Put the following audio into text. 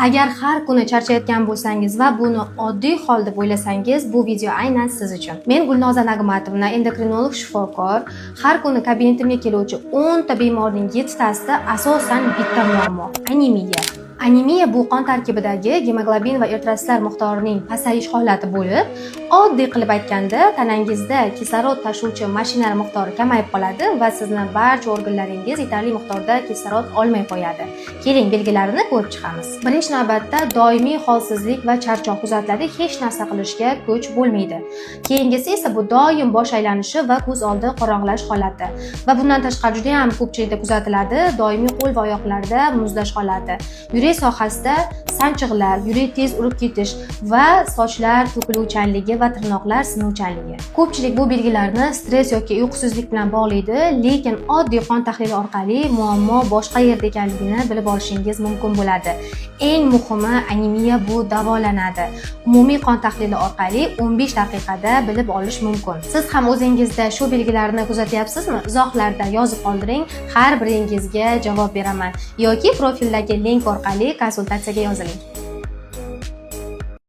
Agar har kuni charchayotgan bo'lsangiz va buni oddiy hol deb o'ylasangiz, bu video aynan siz uchun. Men Gulnoza Nag'matovna, endokrinolog shifokor. Har kuni kabinetimga keluvchi 10 ta bemorning 7 tasida asosan bitta muammo: anemiya. Anemiya bu qon tarkibidagi gemoglobin va eritrositlar miqdorining pasayish holati bo'lib, oddiy qilib aytganda, tanangizda kislorod tashuvchi mashinalar miqdori kamayib qoladi va sizni barcha organlaringiz yetarli miqdorda kislorod olmay qo'yadi. Keling, belgilarini ko'rib chiqamiz. Birinchi navbatda doimiy holsizlik va charchoq kuzatiladi, hech narsa qilishga kuch bo'lmaydi. Keyingisi esa bu doim bosh aylanishi va ko'z oldi qorong'ilash holati. Va bundan tashqari juda ham ko'pchilikda kuzatiladi doimiy qo'l va oyoqlarda muzlash holati. Yurak sohasida sanchiqlar, yurak tez urib ketish va sochlar to'kiluvchanligi va tirnoqlar sinuvchanligi. Ko'pchilik bu belgilarni stress yoki uyqusizlik bilan bog'laydi, lekin oddiy qon tahlili orqali muammo boshqa yerda ekanligini bilib olishingiz mumkin bo'ladi. Eng muhimi, anemiya bu davolanadi. Umumiy qon tahlili orqali 15 daqiqada bilib olish mumkin. Siz ham o'zingizda shu belgilarni kuzatyapsizmi? Izohlarda yozib qoldiring, har biringizga javob beraman yoki profildagi link orqali konsultatsiyaga yoziling.